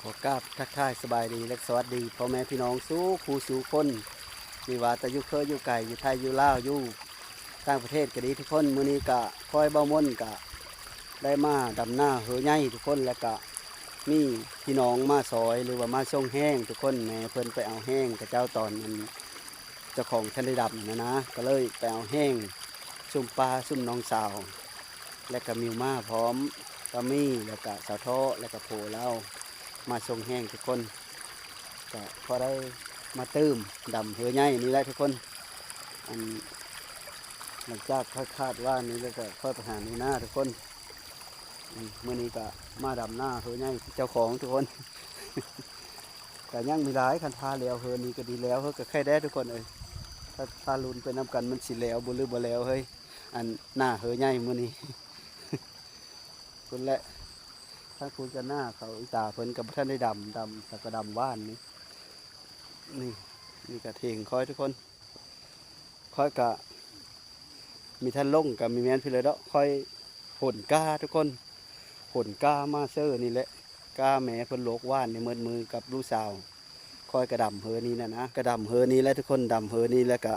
ຂໍກາບທັກທາຍສະບາຍດີ ແລະ ສະຫວັດດີພໍ່ແມ່ພີ່ນ້ອງສູ່ຄູ່ສູ່ຄົນ, ບໍ່ວ່າແຕ່ຢູ່ເຄີຢູ່ໄກ, ຢູ່ໄທຢູ່ລາວ, ຢູ່ຕ່າງປະເທດກໍດີທຸກຄົນ. ມື້ນີ້ກະຂ້ອຍເບົາມົນກະໄດ້ມາດຳນາເຮີໃຫຍ່ທຸກຄົນ, ແລະ ກະມີພີ່ນ້ອງມາຊ່ອຍ ຫຼືວ່າມາສົ່ງແຮງທຸກຄົນ. ແມ່ເພິ່ນໄປເອົາແຮງເຂົາເຈົ້າຕອນນັ້ນ ເຈົ້າຂອງທັນໄດ້ດຳນະນະ ກໍເລີຍໄປເອົາແຮງຊຸມປ້າຊຸມນ້ອງສາວ ແລະກະມິວມາພ້ອມ ກະມີ ແລະກະສາວທໍ້ ແລະກະໂພລາວ ມາສົ່ງແຮງທຸກຄົນ. ກະພໍໄດ້ມາຕື່ມດຳເຮີໃຫຍ່ນີ້ແຫຼະທຸກຄົນ. ອັນ ຫຼັງຈາກຂ້ອຍຄາດວ່ານີ້ແລ້ວ ກະຂ້ອຍໄປຫາໜູນາທຸກຄົນ. ອືມ ມື້ນີ້ກະມາດຳນາເຮີໃຫຍ່ເຈົ້າຂອງທຸກຄົນ. ກະຍັງມີຫຼາຍ, ຄັນຖ້າແລ້ວເຮີນີ້ກະດີແລ້ວ, ເຮີກະໄຄແດ່ທຸກຄົນເອີຍ. ຖ້າ ຖ້າລຸ້ນໄປນຳກັນ ມັນຊິແລ້ວບໍ່ ຫຼືບໍ່ແລ້ວເຮີຍ, ອັນ ນາເຮີໃຫຍ່ມື້ນີ້. ພຸ້ນແຫຼະ ທາງພຸ້ນກະນາເຂົາ, ອີ່ຕາເພິ່ນກະບໍ່ທັນໄດ້ດຳ, ດຳ ແຕ່ກະດຳວານນີ້. ນີ້ ນີ້ກະເຖິງຂ້ອຍທຸກຄົນ. ຂ້ອຍກະມີທ່ານລົງ ກະມີແມ່ນພີ້ເລີຍດອກ. ຂ້ອຍຫົນກ້າທຸກຄົນ, ຫົນກ້າມາເຊີນີ້ແຫຼະ. ກ້າແມ່ເພິ່ນໂລກວານນີ້ໝົດມືກັບລູກສາວ. ຂ້ອຍກະດຳເຮີນີ້ນະນະ, ກະດຳເຮີນີ້ແຫຼະທຸກຄົນ, ດຳເຮີນີ້ ແລະກະ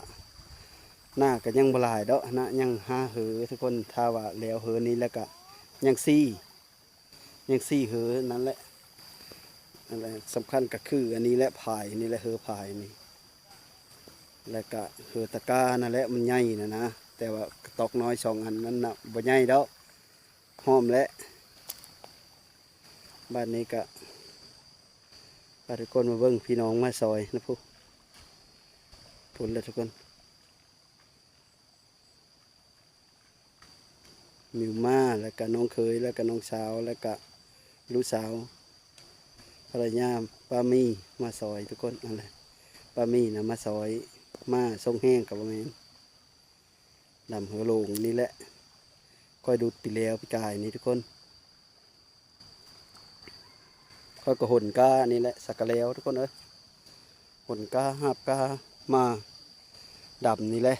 ນາກະຍັງບໍ່ຫຼາຍດອກນະ, ຍັງຫ້າເຮີທຸກຄົນ. ຖ້າວ່າແລ້ວເຮີນີ້ແລ້ວກະຍັງສີ່ ຍັງສີ່ເຮີນັ້ນແຫຼະ. ອັນສຳຄັນກະຄືອັນນີ້ແຫຼະ, ພາຍນີ້ແຫຼະ, ເຮີພາຍນີ້ ແລະກະເຮີຕະກ້ານັ້ນແຫຼະ, ມັນໃຫຍ່ນະນະ. ແຕ່ວ່າກະຕອກນ້ອຍສອງອັນນັ້ນນະ ບໍ່ໃຫຍ່ດອກ, ຫອມແຫຼະ. ບາດນີ້ກະ ພາທຸກຄົນມາເບິ່ງ, ພີ່ນ້ອງມາຊ່ອຍນະພຸ້ນ, ພຸ້ນແຫຼະທຸກຄົນ. ມິວມາ ແລ້ວກະນ້ອງເຂີຍ ແລ້ວກະນ້ອງສາວ ແລ້ວກະລູກສາວ ພັນລະຍາປ້າມີມາຊ່ອຍທຸກຄົນ. ອັນລະ ປ້າມີນະມາຊ່ອຍ ມາສົ່ງແຮງກະບໍ່ແມ່ນ. ດຳເຮືອໂລງນີ້ແຫຼະ, ຂ້ອຍດຸດປີແລ້ວ ປີກາຍນີ້ທຸກຄົນ. ຂ້ອຍກະຫົນກ້ານີ້ແຫຼະ ສັກກະແລ້ວທຸກຄົນເອີຍ, ຫົນກ້າ ຫາບກ້າມາດຳນີ້ແຫຼະ.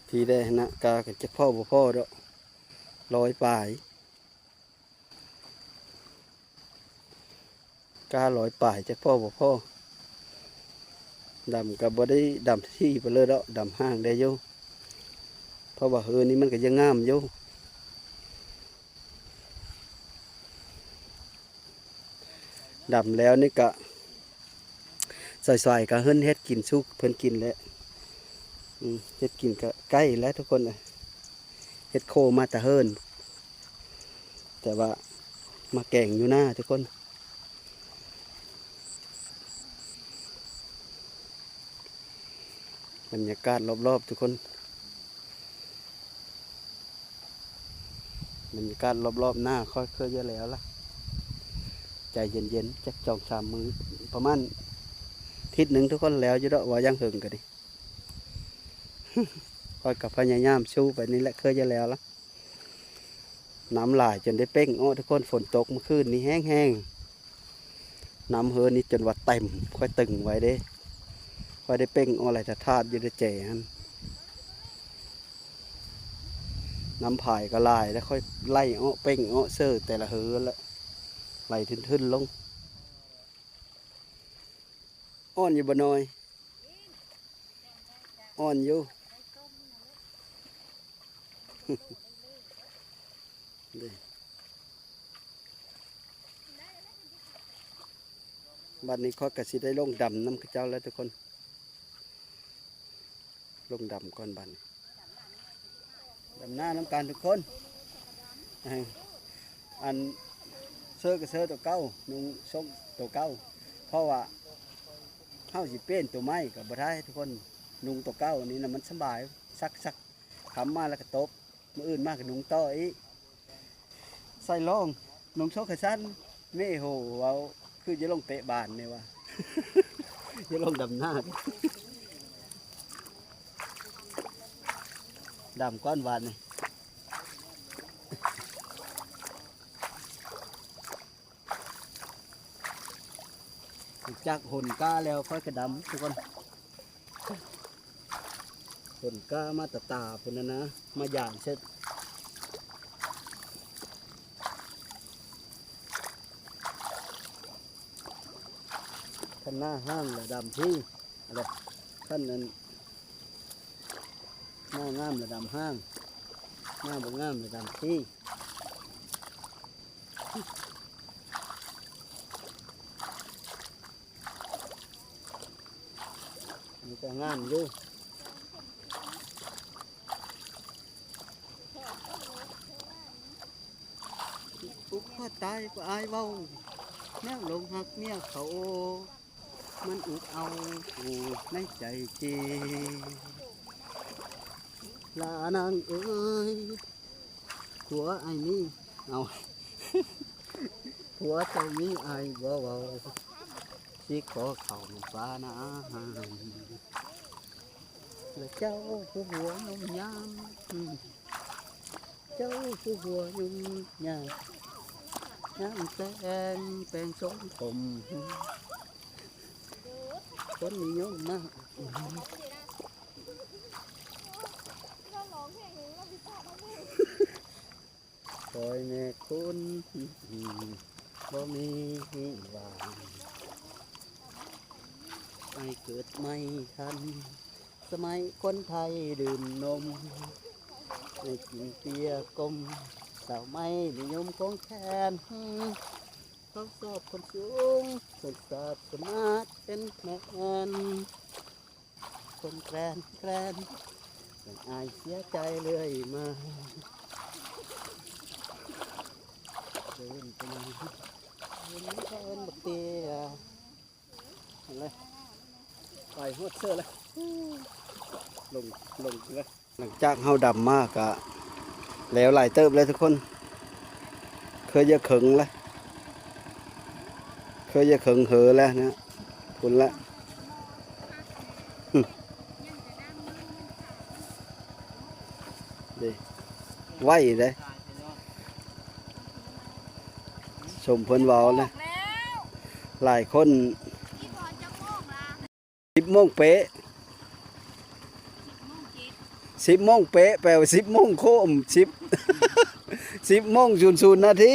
ທີ່ແລກຫັ້ນນະ ກ້າກະຈັກພໍບໍ່ພໍດອກ ຮ້ອຍປາຍ. ກ້າຮ້ອຍປາຍ ຈັກພໍບໍ່ພໍ. ດຳກະບໍ່ໄດ້ດຳຖີ່ປານໃດດອກ, ດຳຫ່າງໄດ້ຢູ່ ເພາະວ່າເຮືອນີ້ມັນກະຍັງງາມຢູ່. ດຳແລ້ວນີ້ກະ ສາຍໆ ກະເຮີ້ນເຮັດກິນສູ່ເພິ່ນກິນແຫຼະ. ອືມ ເຮັດກິນກະໃກ້ແລ້ວທຸກຄົນເອີຍ, ເຮັດໂຄມາແຕ່ເຮືອນ ແຕ່ວ່າມາແກງຢູ່ນາທຸກຄົນ. ບັນຍາກາດລອບໆ ທຸກຄົນ, ບັນຍາກາດລອບໆ ນາຂ້ອຍເຄີຍຢູ່ແລ້ວລະ. ໃຈເຢັນໆ ຈັກສອງສາມມື້ ປະມານທິດໜຶ່ງ ທຸກຄົນ, ແລ້ວຢູ່ດອກ ວ່າຢ່າງເຫິງກະດີ. ຂ້ອຍກະພະຍາຍາມສູ້ໄປນີ້ແຫຼະ, ເຄີຍຢູ່ແລ້ວລະ. ນ້ຳຫຼາຍຈົນໄດ້ເປັ່ງອອກທຸກຄົນ, ຝົນຕົກມື້ຄືນນີ້ແຮງໆ, ນ້ຳເຮືອນີ້ຈົນວ່າເຕັມ, ຂ້ອຍຕຶງໄວ້ເດ້, ຂ້ອຍໄດ້ເປັ່ງອອກຫຼາຍທາດໆ ຢູ່ໃນແຈຫັ້ນ. ນ້ຳພາຍກະຫຼາຍ ແລ້ວຂ້ອຍໄລ່ອອກ ເປັ່ງອອກເສີແຕ່ລະເຮືອລະ ໄຫຼທຶນໆ ລົງ. ອ່ອນຢູ່ບໍ່ນ້ອຍ? ອ່ອນຢູ່. ເດ້ ບັດນີ້ຂ້ອຍກະຊິໄດ້ລົງດຳນຳເຂົາເຈົ້າແລ້ວທຸກຄົນ, ລົງດຳກ່ອນບັດນີ້. ດຳນານຳກັນທຸກຄົນ. ອັນເຊີກະເຊີໂຕເກົ່າ, ນຸ່ງຊົງໂຕເກົ່າ, ເພາະວ່າເຮົາຊິປ່ຽນໂຕໃໝ່ກະບໍ່ໄດ້ທຸກຄົນ. ນຸ່ງໂຕເກົ່ານີ້ນະມັນສະບາຍ, ຊັກໆ ຄ່ຳມາແລ້ວກະຕົບ, ມື້ອື່ນມາກະນຸ່ງຕໍ່ອີກ. ໃສ່ລອງ ນຸ່ງໂຊກຂາສັ້ນ. ແມ່ໂຫ ເວົ້າຄືຈະລົງເຕະບານນີ້ວ່າ ຈະລົງດຳນາ. ດຳກ່ອນບາດນີ້. ຫຼັງຈາກຫົນກ້າແລ້ວຂ້ອຍກະດຳທຸກຄົນ. ຂົນກ້າມາຕາຕາພຸ້ນນະນະ, ມາຢາງເສັດ ຄັນໜ້າຫ້າງລະດຳທີ່ ອັນໃດ ຄັນນັ້ນ ໜ້າງາມລະດຳຫ້າງ ໜ້າບໍ່ງາມລະດຳທີ່. ມັນກໍງາມຢູ່ ອຸກພາດຕາຍກໍອາຍເວົ້າ ແນວຫຼົງຮັກເມຍເຂົາ ມັນອຸກເອົາຢູ່ໃນໃຈເຈ ລານາງເອີຍ ຜົວອ້າຍມີ ເອົາ ຜົວເຈົ້າມີອ້າຍບໍ່ເວົ້າ ຊິຂໍເຂົ້າປ່ານາ ແລະເຈົ້າຜູ້ຜົວຍົມຍາມ ເຈົ້າຜູ້ຜົວຍົມຍາມ ຍາມແຕ່ງ ແຕ່ງຊົງຜົມ ຄົນນິຍົມມາກ ໂອ້ຍ ແມ່ຄຸນ ບໍ່ມີຫວັງ ອ້າຍເກີດໃໝ່ທັນ ສະໄໝຄົນໄທດື່ມນົມ ໃຫ້ກິນເບຍກົມ ສາວໃໝ່ນິຍົມຂອງແທ້ນ ເຂົາຊອບຄົນສູງ ສັນຊາດສະມາດເປັນແມ່ນ ຄົນແກຣນແກຣນ ເປັນອ້າຍເສຍໃຈເລື້ອຍມາ ເດີນໄປນຳ ເຫັນເຂົາເອີ້ນບັກເຕ້ຍ ຫັ້ນແຫຼະ ໄປຮອດເຊີລະ ລົງ ລົງລະ. ຫຼັງຈາກເຮົາດຳມາກະແລ້ວຫຼາຍເຕີບແລ້ວທຸກຄົນ ເຄີຍຈະເຄິ່ງລະ ເຄີຍຈະເຄິ່ງເຫີແລ້ວນະ ພຸ້ນລະ ເດ້ ໄວເດ້ ຊົມເພິ່ນເວົ້ານະ ຫຼາຍຄົນ ສິບໂມງເປະ ສິບໂມງເປະ ແປວ່າສິບໂມງໂຄ້ງ ສິບ ສິບໂມງສູນສູນນາທີ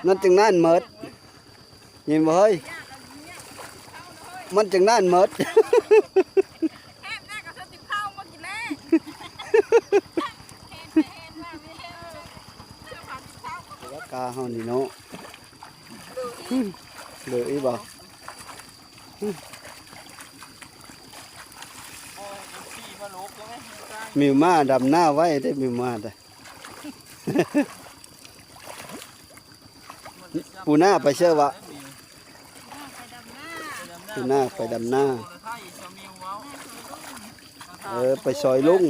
ມັນຈັ່ງນັ້ນໝົດ ຍິນບໍ່ເຮີ້ຍ ມັນຈັ່ງນັ້ນໝົດ ແຄບໜ້າກໍເຊີຕິບເຂົ້າມາກິນແລ້ວ ກາເຮົານີ້ເນາະ ເຫຼືອອີກບໍ່? ມິວມາດຳໜ້າໄວ້ເດ້ ມິວມາເດ້ ປູໜ້າໄປເຊີວະ ປູໜ້າໄປດຳໜ້າ ເອີ ໄປຊອຍລຸງ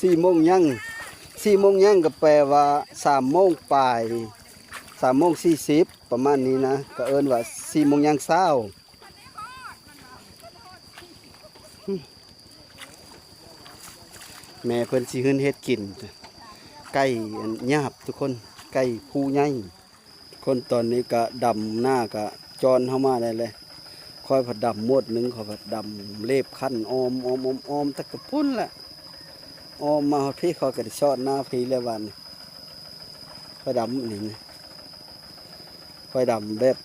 ສີ່ໂມງຍັງ ສີ່ໂມງຍັງກໍແປວ່າສາມໂມງປາຍ ສາມໂມງສີ່ສິບ ປະມານນີ້ນະ ກໍເອີ້ນວ່າສີ່ໂມງຍັງເຊົ້າ. ແມ່ເພິ່ນຊິຫືນເຮັດກິນ ໄກ່ຫຍາບທຸກຄົນ ໄກ່ຜູ້ໃຫຍ່. ຄົນຕອນນີ້ກະດຳນາກະຈອນເຮົາມາໄດ້ແລ້ວ ຂ້ອຍພັດດຳໝົດໜຶ່ງ ຂ້ອຍພັດດຳເລັບຄັນອ້ອມໆໆໆ ແຕ່ກະພຸ້ນແຫຼະ ອ້ອມມາຮອດພີ້ ຂ້ອຍກະໄດ້ຊອດນາພີ້ແລ້ວບາດນີ້ ຂ້ອຍດຳນີ້ ຂ້ອຍດຳແບບ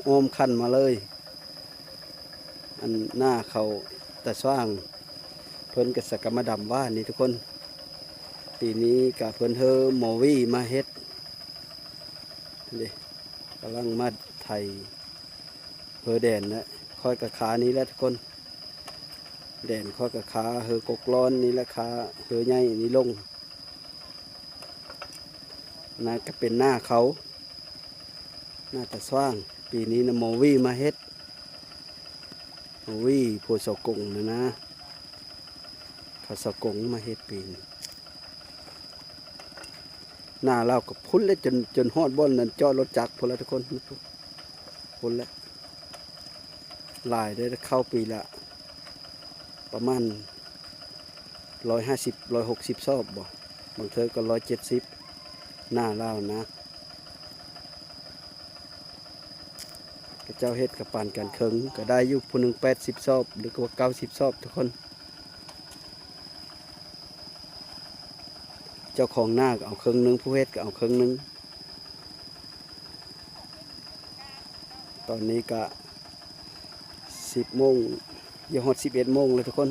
ອ້ອມຄັນມາເລີຍ ອັນນາເຂົ້າຕາຊ່າງ ເພິ່ນກະສະກະມາດຳຫວ່ານນີ້ທຸກຄົນ ປີນີ້ກະເພິ່ນເຮີໝໍວີມາເຮັດ ເດ້ ກຳລັງມາໄຖເຮີແດນແຫຼະ ຂ້ອຍກະຄານີ້ແຫຼະທຸກຄົນ ແດນຂ້ອຍກະຄາເຮີກົກລ້ອນນີ້ແຫຼະ ຄາເຮີໃຫຍ່ນີ້ລົງ ນັ້ນກະເປັນນາເຂົາ ນາຕາຊ່າງ ປີນີ້ນະໝໍວີມາເຮັດ ໝໍວີ ຜົວສາວກົງຫັ້ນນະ ເຂົາສາວກົງມາເຮັດປີນີ້. ໜ້າລາວກໍພຸ້ນແຫຼະ ຈົນ ຈົນຮອດບ່ອນນັ້ນ ຈອດລົດຈັກພຸ້ນແຫຼະທຸກຄົນ ພຸ້ນແຫຼະ ຫຼາຍເດ້ ເຂົ້າປີລະປະມານຮ້ອຍຫ້າສິບ ຮ້ອຍຫົກສິບຊອບບໍ ບາງເທື່ອກໍຮ້ອຍເຈັດສິບ ໜ້າລາວນະ. ເຈົ້າເຮັດກໍປານກັນເຄິ່ງ ກໍໄດ້ຢູ່ ຜູ້ໜຶ່ງແປດສິບສອບ ຫຼືວ່າເກົ້າສິບສອບທຸກຄົນ. ເຈົ້າຂອງນາກໍເອົາເຄິ່ງໜຶ່ງ ຜູ້ເຮັດກໍເອົາເຄິ່ງໜຶ່ງ. ຕອນນີ້ກະສິບໂມງ ຈະຮອດສິບເອັດໂມງແລ້ວທຸກຄົນ.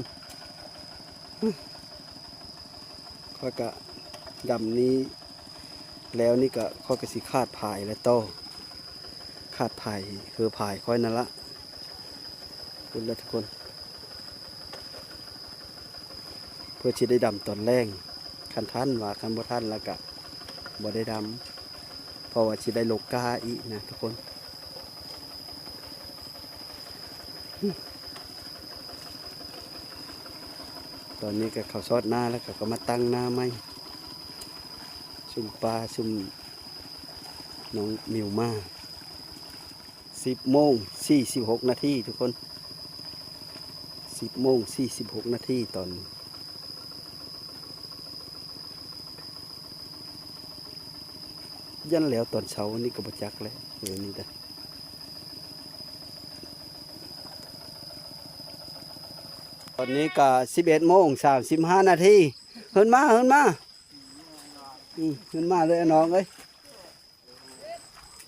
ຂ້ອຍກະດຳນີ້ແລ້ວນີ້ກະ ຂ້ອຍກະຊິຂາດພາຍແລ້ວຕໍ່ ຂາດພາຍ ເຮືອພາຍຂ້ອຍນັ້ນລະ ພຸ້ນລະທຸກຄົນ. ເພື່ອຊິໄດ້ດຳຕອນແລງ ຄັນທັນວ່າ ຄັນບໍ່ທັນລະກະບໍ່ໄດ້ດຳ ເພາະວ່າຊິໄດ້ລົກກ້າອີກນະທຸກຄົນ. ຕອນນີ້ກໍເຂົ້າຊອດນາແລ້ວ ເຂົາກໍມາຕັ້ງນາໃໝ່ ຊຸມປາ ຊຸມນ້ອງມິວມາ. ສິບໂມງສີ່ສິບຫົກນາທີທຸກຄົນ ສິບໂມງສີ່ສິບຫົກນາທີຕອນ ຢ້ານແລ້ວຕອນເຊົ້ານີ້ກໍບໍ່ຈັກແຫຼະ ເອີ ນີ້ນະ. ຕອນນີ້ກໍສິບເອັດໂມງສາມສິບຫ້ານາທີ. ເຮີ້ນມາ ເຮີ້ນມາ ອືມ ເຮີ້ນມາເລີຍນ້ອງເອີຍ.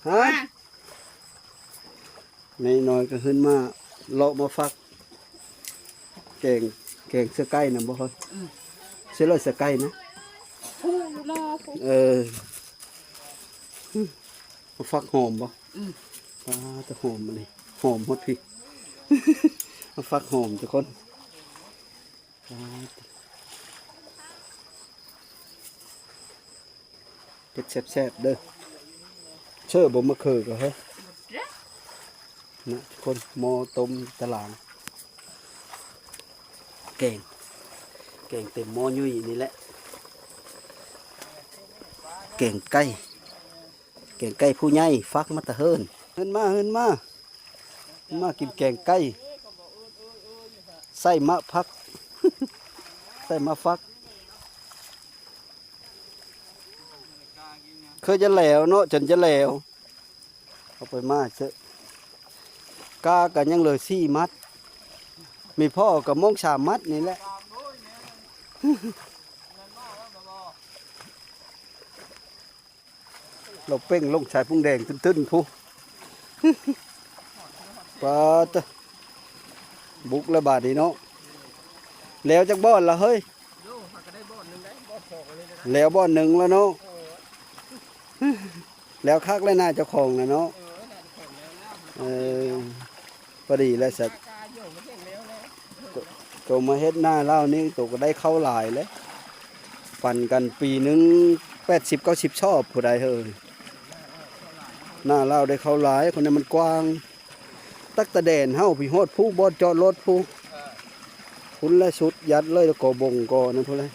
ຮະ? ແມ່ນ້ອຍກໍຂຶ້ນມາເລາະມາຟັກ ແກງ ແກງເສືອໄກ່ນຳບໍ່ເຮີ້ຍ? ອືມ ເສືອລອຍເສືອໄກ່ນະ ຜູ້ນອ ເອີ ມາຟັກຫອມບໍ່? ອືມ ປາດ ແຕ່ຫອມອັນນີ້ ຫອມຮອດພີ້ ມາຟັກຫອມທຸກຄົນ. ປາດ ເຮັດແຊບໆເດີ ເຊີບໍ່ມະເຂືອກໍເຮີ້ຍ ນະທຸກຄົນ. ໝໍ້ຕົ້ມຕະຫຼາງ ແກງ ແກງເຕັມໝໍ້ຫຍຸ້ຍນີ້ແຫຼະ ແກງໄກ່ ແກງໄກ່ຜູ້ໃຫຍ່ ຟັກມາແຕ່ເຮືອນ. ເຮືອນມາ ເຮືອນມາ ມາກິນແກງໄກ່ ໃສ່ມະຜັກ ໃສ່ມະຝັກ ຄືຈະແຫຼວເນາະ ຈົນຈະແຫຼວ. ເອົາໄປມາເຊາະ ກ້າກໍຍັງເຫຼືອສີ່ມັດ ມີພໍ່ກໍມົ້ງສາມມັດນີ້ແຫຼະ. ລາວເປັ່ງລົງສາຍປຸງແດງຕຶ້ນໆພຸ້ນ ປາດ ບຸກແລ້ວບາດນີ້ເນາະ. ແລ້ວຈັກບ່ອນລະເຮີ້ຍ? ໂອ້ ຫາກະໄດ້ບ່ອນໜຶ່ງໄດ໋ ບ່ອນສອງອັນນີ້ກະໄດ້ ແລ້ວບ່ອນໜຶ່ງລະເນາະ. ເອີ ແລ້ວຄັກແລ້ວນາເຈົ້າຂອງນະເນາະ. ເອີ ນາເຈົ້າຂອງແລ້ວ ເອີ ພໍດີແລ້ວຊະ ໂຕ ໂຕມາເຮັດນາລາວນີ້ ໂຕກໍໄດ້ເຂົ້າຫຼາຍແລ້ວ ປັນກັນປີໜຶ່ງແປດສິບເກົ້າສິບຊອບຜູ້ໃດເຮີ້ຍ. ນາລາວໄດ້ເຂົ້າຫຼາຍ ຄົນນີ້ມັນກວ້າງ ຕັກແຕ່ແດນເຮົາພີ້ ຮອດພູບ່ອນຈອດລົດພູ້ ພຸ້ນແຫຼະ ສຸດຍັດເລີຍ ແລ້ວກໍບົງກໍນັ້ນພຸ້ນແຫຼະ.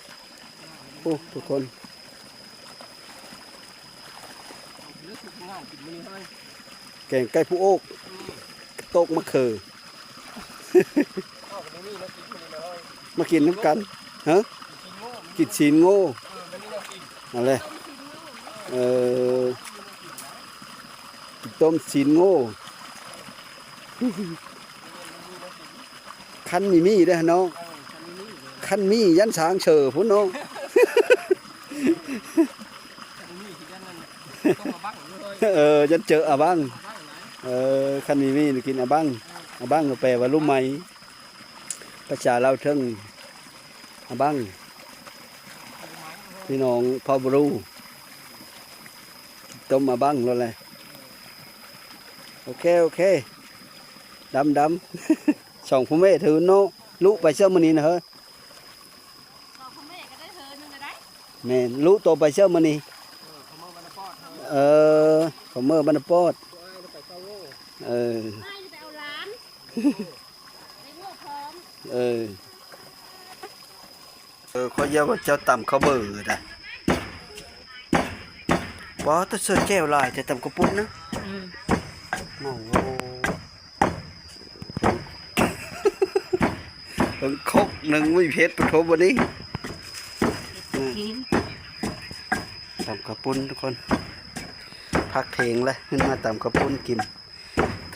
ໂອ້ ທຸກຄົນ ແກງໄກ່ຜູ້ໂອກ ອືມ ໂຕກມະເຂືອ ເອົາ ກໍບໍ່ມີແນວກິນມື້ນີ້ນະເຮີ້ຍ ມາກິນນຳກັນ. ຮະ? ກິນຊີ້ນໂງ່ ກິນຊີ້ນໂງ່ ເອີ ມັນມີແນວກິນ ນັ້ນແຫຼະ. ເອີ ກິນຕົ້ມຊີ້ນໂງ່ ຄັນມີມີເດ້ເນາະ ຄັນມີຢ້ານຊ້າງເສີພຸ້ນເນາະ. ເອີ ຢ້ານເຈີອາບັງ ເອີ ຄັນມີມີກິນອາບັງ ອາບັງກໍແປວ່າລູກໄມ້ ພາສາລາວເທິງ ອາບັງ ພີ່ນ້ອງເຜົ່າບຣູ ຕົ້ມອາບັງໂລດແຫຼະ. ໂອເຄ ໂອເຄ ດຳ ດຳ ສອງຜູ້ແມ່ຖືເນາະ. ລຸໄປເຊື່ອມື້ນີ້ນະເຮີ້ຍ ສອງພໍ່ແມ່ກໍໄດ້ເທີໜຶ່ງແລ້ວໄດ໋. ແມ່ນ ລຸໂຕໄປເຊົ້າມື້ນີ້ ເອີ ເຂົາເມືອບ້ານນາປອດ ເອີ ເຂົາເມືອບ້ານນາປອດ ເອີ ເອີ ເອີ ຂ້ອຍຢ້ານວ່າເຈົ້າຕຳເຂົ້າເບີດາ ວ້າວ ແຕ່ເສືອແຈ່ວຫຼາຍແຕ່ຕຳເຂົ້າປຸ້ນນະ ອືມ ໂອ້ໂຫ. ເຖິງຄົກໜຶ່ງມີເຜັດປະໂທບັດນີ້ ຕຳເຂົ້າປຸ້ນທຸກຄົນ ພັກເພງແລ້ວ ຂຶ້ນມາຕຳເຂົ້າປຸ້ນກິນ ເ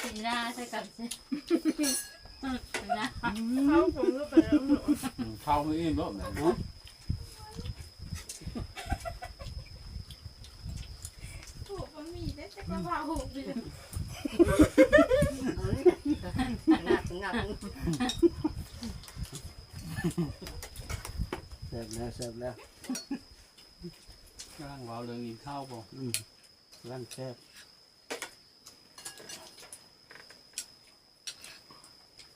ປີໜ້າໃສ່ກັນຊິ ປີໜ້າ ເຂົ້າຄົງກໍໄປແລ້ວ ອືມ ເຂົ້າບໍ່ອີ່ມແລ້ວແມ່ນ ໂອ້ ບໍ່ມີເດ້ ແຕ່ກະເວົ້າ ເອີ ງັກ ງັກ ແຊບແລ້ວ ແຊບແລ້ວ ກຳລັງເວົ້າເລື່ອງກິນເຂົ້າບໍ່? ອືມ ກຳລັງແຊບ.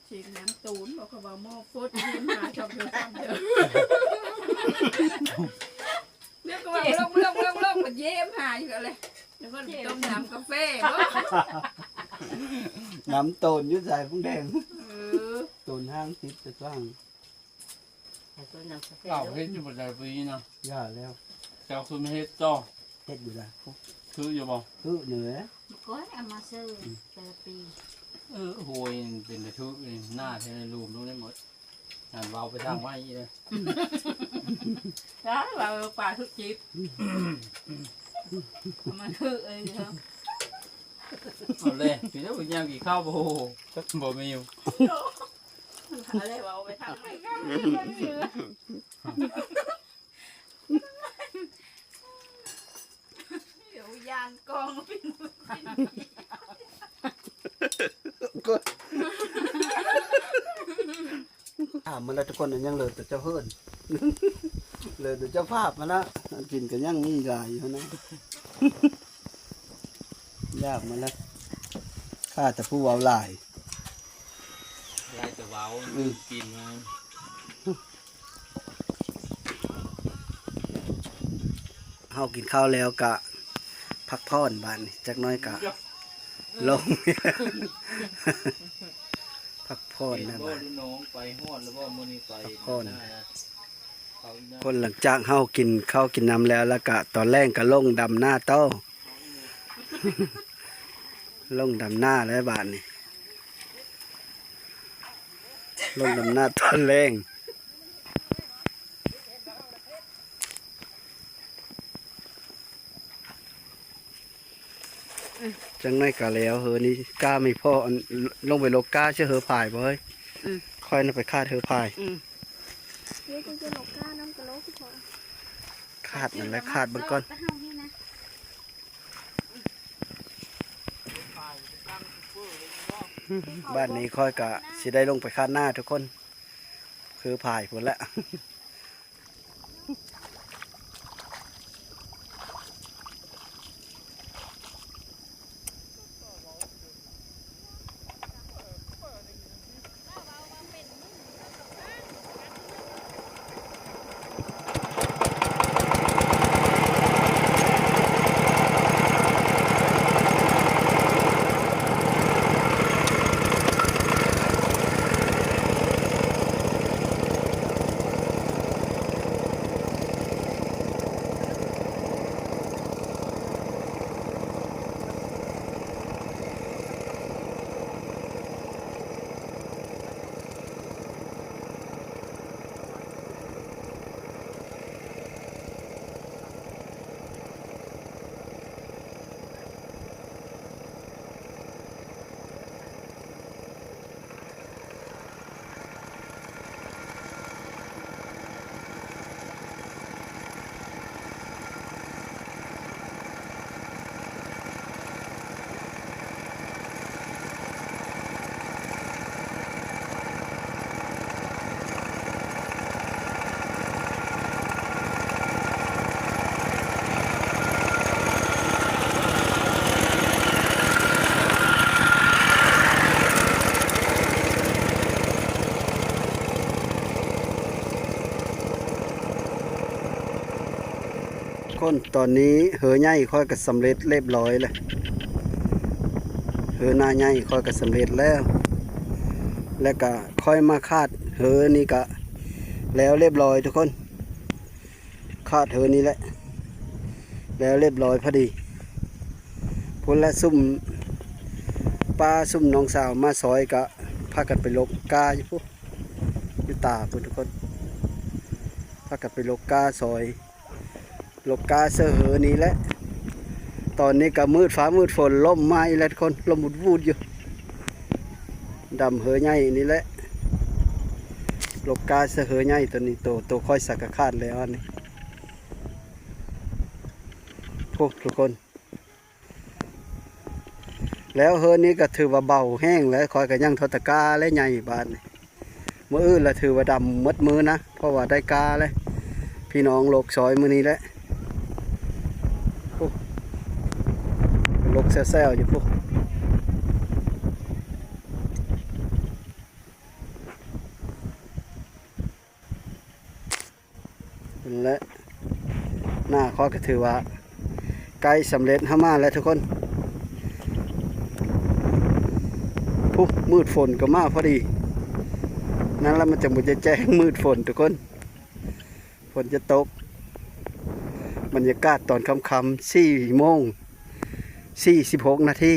ຊິງນ້ຳຕູນ ບອກເຂົາວ່າໝໍ້ຟົດ ເຢ້ມຫາຊອກເດີ ຊອກເດີ ດຽວກໍວ່າລົງ ລົງ ລົງ ລົງ ມັນເຢ້ມຫາຢູ່ແລ້ວ ແລ້ວກໍຕົ້ມນ້ຳກາແຟບໍ? ນ້ຳຕູນຢູ່ໃສ ປຸງແດງ? ເອີ ຕູນຫ້າງຕິດແຕ່ກວ້າງ. ໃຫ້ຕົ້ນນ້ຳກາແຟ ເຈົ້າເຮັດຢູ່ບໍ່ໄດ້ປີນະ? ຢ່າແລ້ວ ເຈົ້າຄືມາເຮັດຕໍ່ ເຮັດຢູ່ລະ ຖືຢູ່ບໍ່? ຖືນີ້ແຫຼະ ກ່ອນເອົາມາຊື້ ອືມ ແຕ່ລະປີ ເອີ ໂຫຍ ເປັນແຕ່ຖືນີ້ ໜ້າແທ້ ລູມລົງໄດ້ໝົດ ນັ້ນເວົ້າໄປທາງໄມ້ອີກເດີ ຈ້າ ເວົ້າປາຖືກຈິບ ມັນຖືເອີຍເດີ ເອົາແຫຼະ ປີແລ້ວຍັງກິນເຂົ້າບໍ່? ບໍ່ມີຢູ່. ເອົາເລີຍ ເວົ້າໄປທາງໄມ້ກ່ອນ ດຽວຢ້ານກ້ອງ ຖາມມາແລ້ວທຸກຄົນ ຍັງເຫຼືອແຕ່ເຈົ້າເຮືອນ ເຫຼືອແຕ່ເຈົ້າພາບຫັ້ນນະ ອັນກິນກໍຍັງມີຫຼາຍຢູ່ຫັ້ນນະ. ຢາກມາແລ້ວ ຂ້າແຕ່ຜູ້ເວົ້າຫຼາຍ ຫຼາຍແຕ່ເວົ້າ ອືມ ກິນມາ ເຮົາກິນເຂົ້າແລ້ວກະພັກຜ່ອນ ບາດນີ້ຈັກໜ້ອຍກະລົງ ພັກຜ່ອນນະ ບາດນີ້ ພັກຜ່ອນນະ ຄົນຫຼັງຈາກເຮົາກິນເຂົ້າກິນນ້ຳແລ້ວ ແລ້ວກະຕອນແລງກະລົງດຳນາຕໍ່ ລົງດຳນາແລ້ວບາດນີ້ ລົງດຳນາຕອນແລງ. ຈັກໜ້ອຍກະແລ້ວ ເຮີນີ້ກ້າມີພໍ ອັນ ລົງໄປຫຼົກກ້າເຊື່ອເຮີພາຍບໍ່ເຮີ້ຍ? ອືມ ຂ້ອຍນະໄປຄາດເຮີພາຍ ອືມ ຄາດນັ້ນແຫຼະ ຄາດເບິ່ງກ່ອນ. ບາດນີ້ຂ້ອຍກະຊິໄດ້ລົງໄປຄາດນາທຸກຄົນ ຄືພາຍພຸ້ນແຫຼະ. ຄົນ ຕອນນີ້ເຮືອໃຫຍ່ຂ້ອຍກໍສຳເລັດລຽບລ້ອຍແລ້ວ ເຮືອໜ້າໃຫຍ່ຂ້ອຍກໍສຳເລັດແລ້ວ ແລ້ວກໍຂ້ອຍມາຄາດເຮືອນີ້ກໍແລ້ວລຽບລ້ອຍທຸກຄົນ. ຄາດເຮືອນີ້ແຫຼະ ແລ້ວລຽບລ້ອຍພໍດີ ພຸ້ນລະ ຊຸມປ້າຊຸມນ້ອງສາວມາຊ່ອຍກະພາກັນໄປຫຼົກກ້າຢູ່ພຸ້ນ ຢູ່ຕາພຸ້ນທຸກຄົນ ພາກັນໄປຫຼົກກ້າຊ່ອຍ ຫຼົກກ້າເຊື່ອເຮືອນີ້ແຫຼະ. ຕອນນີ້ກະມືດຟ້າມືດຝົນ ລົມມາອີກແລ້ວທຸກຄົນ ລົມວຸດໆຢູ່ ດຳເຮີໃຫຍ່ນີ້ແຫຼະ ລົກກ້າໃສ່ເຮີໃຫຍ່ໂຕນີ້ ໂຕ ໂຕຂ້ອຍສັກກະຂາດແລ້ວອັນນີ້ ໂອ້ ທຸກຄົນ. ແລ້ວເຮີນີ້ກໍຖືວ່າເບົາແຮງແລ້ວ ຂ້ອຍກໍຍັງທໍຕະກ້າແລະໃຫຍ່ບາດນີ້ ມື້ອື່ນລະຖືວ່າດຳໝົດມື້ນະ ເພາະວ່າໄດ້ກ້າແລ້ວ ພີ່ນ້ອງລົກຊອຍມື້ນີ້ແຫຼະ ໂອ້ ລົກແຊວໆຢູ່ພຸ້ນ ແລະ ໜ້າຂ້ອຍກໍຖືວ່າໃກ້ສຳເລັດ ເຮົາມາແລ້ວທຸກຄົນ ພຸ້ນ ມືດຝົນກໍມາພໍດີ ນັ້ນລະ ມັນຈັ່ງບໍ່ຈະແຈ້ງ ມືດຝົນທຸກຄົນ ຝົນຈະຕົກ ບັນຍາກາດຕອນຄ່ຳໆ ສີ່ໂມງ ສີ່ສິບຫົກນາທີ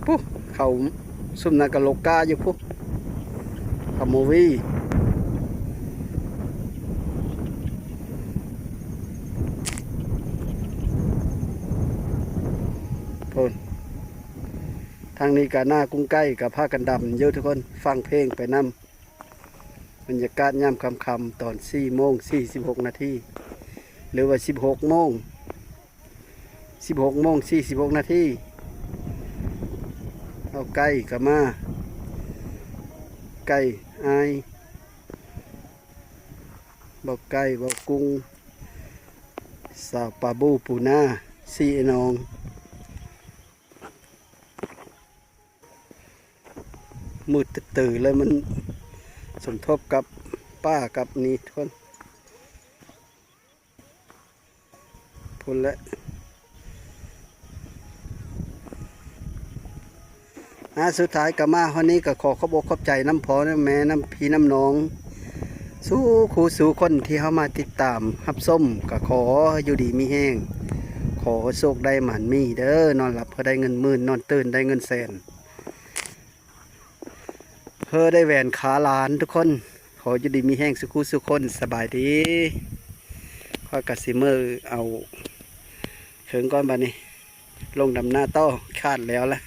ພຸ້ນ ເຂົາຊຸມນັ້ນກໍລົກກ້າຢູ່ພຸ້ນ ເຂົາໂມວີ ພຸ້ນ ທາງນີ້ກໍໜ້າກຸ້ງໄກ່ກໍພາກັນດຳຢູ່ທຸກຄົນ ຟັງເພງໄປນຳ. ບັນຍາກາດຍາມຄ່ຳໆ ຕອນສີ່ໂມງສີ່ສິບຫົກນາທີ ຫຼືວ່າສິບຫົກໂມງ ສິບຫົກໂມງສີ່ສິບຫົກນາທີ ເອົາໄກ່ກໍມາ ໄກ່ອ້າຍ ເບົາໄກ່ ເບົາກຸ້ງ ສາວປາບູ ປູນາ ສີ່ອ້າຍນ້ອງ. ມືດຕຶດໆ ແລ້ວມັນສົມທົບກັບປ່າກັບນີ້ທຸກຄົນ ພຸ້ນແຫຼະ ອາ ສຸດທ້າຍກໍມາຮອດນີ້ ກໍຂໍຂອບອົກຂອບໃຈນຳພໍ່ນຳແມ່ ນຳພີ່ນຳນ້ອງ ສູ່ຄູ່ສູ່ຄົນທີ່ເຮົາມາຕິດຕາມຮັບຊົມ ກໍຂໍຢູ່ດີມີແຮງ ຂໍໃຫ້ໂຊກໄດ້ໝານມີເດີ ນອນຫຼັບໃຫ້ໄດ້ເງິນໝື່ນ ນອນຕື່ນໄດ້ເງິນແສນ ເຮີໄດ້ແຫວນຂາຫຼານທຸກຄົນ ຂໍຢູ່ດີມີແຮງສູ່ຄູ່ສູ່ຄົນ ສະບາຍດີ ຂ້ອຍກໍຊິເມືອເອົາເຄື່ອງກ່ອນບາດນີ້ ລົງດຳນາຕໍ່ ຂາດແລ້ວລະ.